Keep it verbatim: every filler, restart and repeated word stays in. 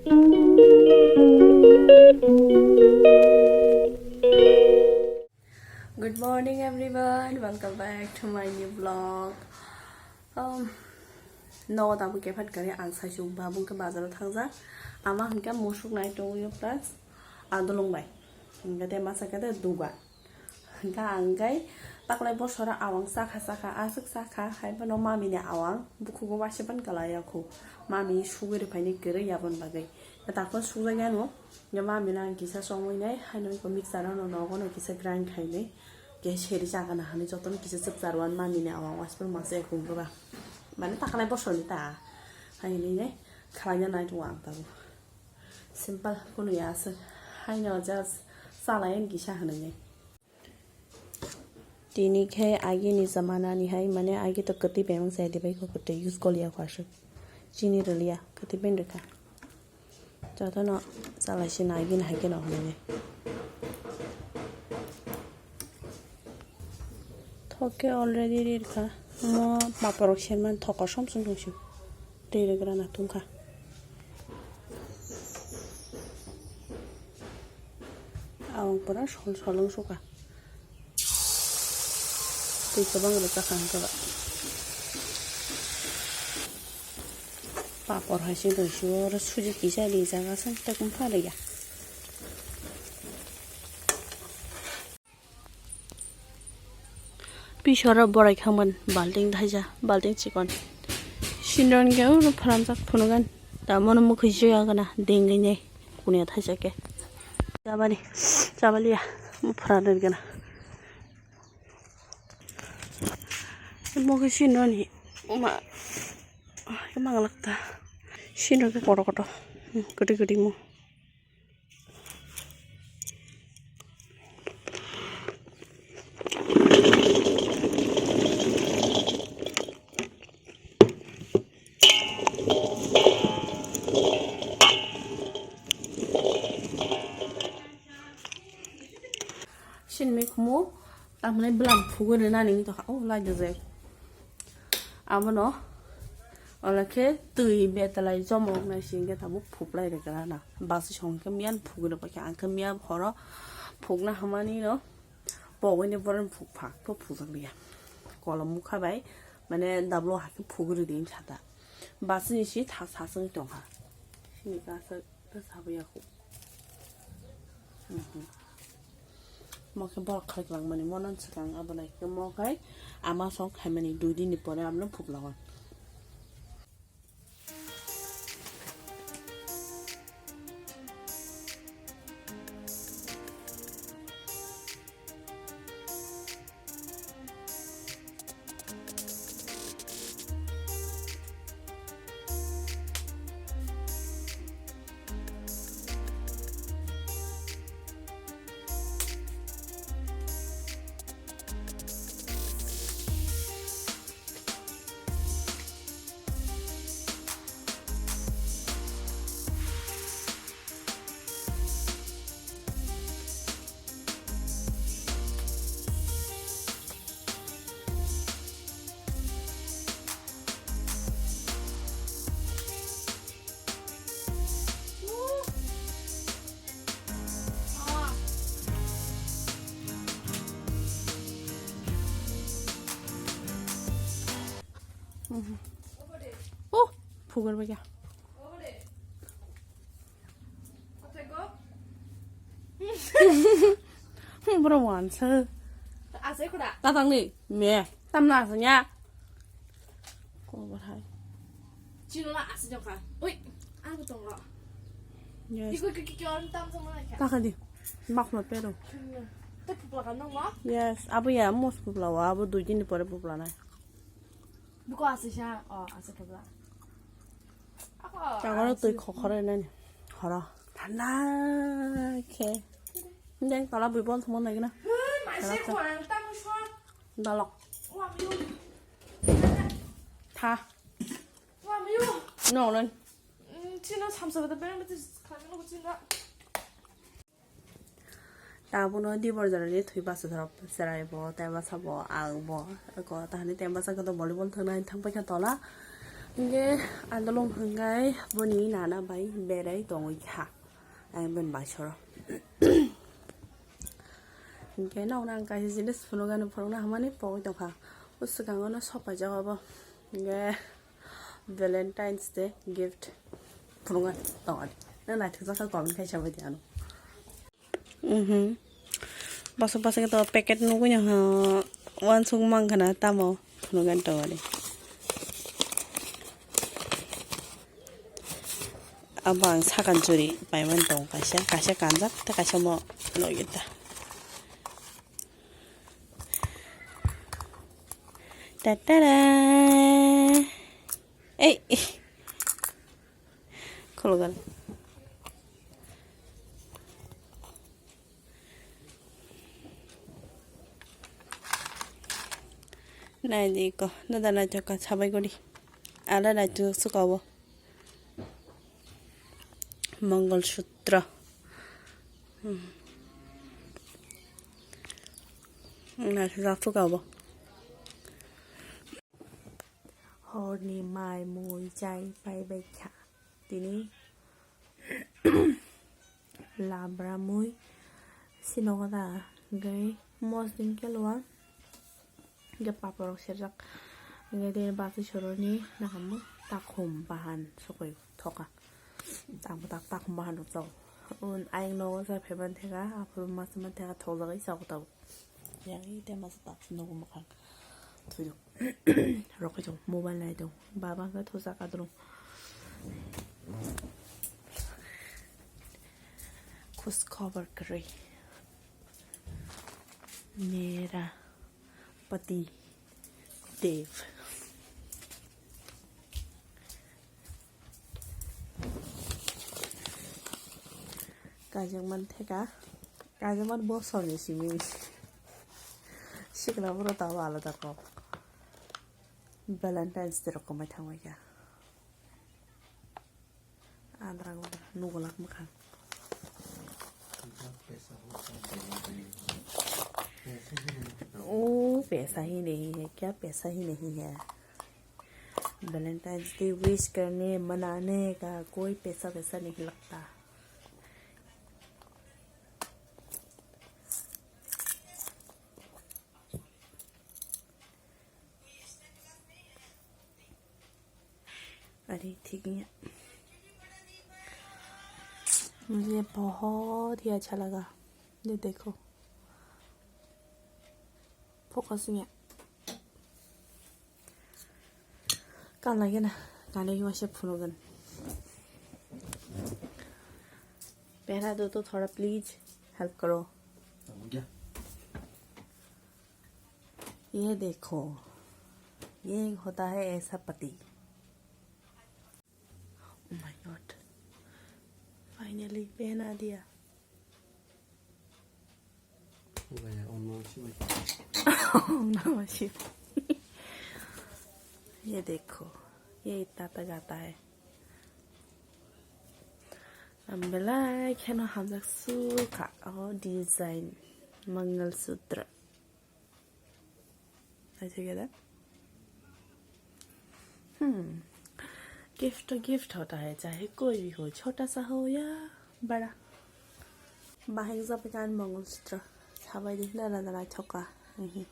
Good morning everyone, welcome back to my new vlog. Um, nogo tabuk kephat kari ang saisuk babung ke bazaro thangjak. Ama hingke musuk nai tongyo plus adulung bai. Hingke te masa kete duga. Hingke ang kai taklai bosora awang sakha sakha aswk sakha hai bono mami ni awang bukhugo wasepan kalai yakhu. Mami sugwi rwphaini kwrwi yabon bagwi. Takon sugwi ano. Hingke mami no ang kisa chongwi nai, haino iko mixer ano nogo no kisa grind khainai. Ke seri chagana hani jotono kisa chwpchar wan mami ni awang waspang masa ekung roba. Mane takalai bosor ni ta. Haini ne khalai na nai tongo ang tabuk. Simple kunu ya aswk. Haino just chalai ang kisa hanai ne. Tini khe agini jamana ni hai, mane agi to kwtwi bemang chai dibai kho, kwtwi use kol ya kho aswk. Chini rwliya, kwtwi ben rwkha. Jotono chalai si nai gini hai khe no hwnwi. Thok khe already rirkha. Mo paporok serman thok kosom song tong si. Twi rwgra na tungkha. Ang pura sol sol wng suka. Twi kwbang rwchapkha hwnkhe ba. Papor hai se rw sio, oro suji kisa rijak aswk tei kung pha rwya. Pisoro borai khangman balting thaisa, balting chikon. Sinron khe oro pharanjak phunugan. Tamono mukhui joya gana dengwi nai kunia thaisa khe. Chabani, chabaliya, mo pharanjak gana. Mo khe sinroni ma, ma lakta. Sinro khe kotor kotor, kwtwi kwtwi mo. Sinmi khumu, tamni bwlam phugwi rwnani wngwi tongkha. O, lai dajak. Abono, ola khe twi betalai chomok nai si hwnkhe tabuk phuplai rwkha na. Basi song khe miyan phugwi rwbaikha. Ang khe miya horo phugna hamani no pogwini borok phuk phak pho phujak liya. Kolom mukha bai, mane dablo hai khe phugwi rwdi wngkha ta. Basi ni si tha saswng tongkha. Sini kasa. Ta sabu ya khu. Mhm. Mo khe borok khai kwlangmani monan swkang abo nai khe mo khai ama song khaimani dui din ni pore abono phuk lago. Oh, phugar baja. Bro wansa. Asai kuda. Tatang ni me. Tamna asanya. Ko bahai. Chino la asanya ka. Oi, ang tong la. Yes. Iko ki ki on tam sama ka. Taka di. Mak ma pero. Te pupla ka nong wa? Yes, abu ya mos pupla wa, abu dui din pore pupla nai. Buko asisa, oh, asa pupla. Chagoro twi khokhore nani. Horo. Thanda khe. Deng tala bui bol thumon nai gana. Dalok. Tha. No, no. Chino samsa bata berang bata khlai no chino. Tabuno dibor jorani thwi basa thorok cherai bo, tei basa bo, ang bo, eko tahani tei basa khe volleyball thwngna thang paikha tola. Hingke adolong hingkai boni nana bai berai tongwi kha. Ang ben bai soro. Hingke nokna ang kaisa jinis phunukgani phunukna hamani pogwi tongkha. O swkango no sok paijak obo. Hingke Valentine's Day gift phunukgani tongani. Nang naithok jakha comment khai sabai di ano. Mhm. Bosok bosok to packet nugui no ha, uansuk mang khana tamo phunukgani tongani. Abo ang sakan churi paimani tongo kaisa, kaisa kanjak tei kaisa mo nugui ta. Tatara. Ei. Khulgan. Nai di ko, nada nai choka sabai gori. Ala nai tu suka bo. Mongol Sutra. Hmm. Nai tu suka bo. Horni mai mui chai pai bai kha. Tini labra mui sinogo da, hingke mosding kelua, hingke papor rok serjak, hingke tini bati soroni nahamo takhum bahan sokoi thoka, tamo tak takhum bahan rok chao. Un ayang nogo sa pheman theka, aphuru masa man theka thokjagoi chao tabuk. Yang i te masa tak nogo mwkhang. Thoi rok. Rokoi tong, mobile nai tong. Baba hwnkhe thusa kadrung. Khush khobor kwrwi. Mera pati Dev. Kaijakmani theka, kaijakmani bosorni simi. Sikla boro tabuk alada kok. Valentine's Day rok kwmai thangbai kha. Andra nugulak mwkhang. ओ पैसा ही नहीं है, क्या पैसा ही नहीं है? Valentine's Day wish करने मनाने का कोई पैसा वैसा नहीं लगता। अरे ठीक है, मुझे बहुत ही अच्छा लगा। ये देखो, फोकस नहीं है। Kalna gana, kalna gana se phunukgwn. पहना दो तो थोड़ा प्लीज हेल्प करो। ये देखो, ये होता है ऐसा पति। Oh my God, finally पहना दिया। ये देखो, ये इतना तक आता है। Ang belai kheno hamjak sukha o design Mangalsutra. Naithok ya da? Hmm. Gift to gift hota hai, chahe koi bhi ho, chota sa ho ya bada. Bahai japakan Mangalsutra. Sabai di, nana nana thoka. Mhm.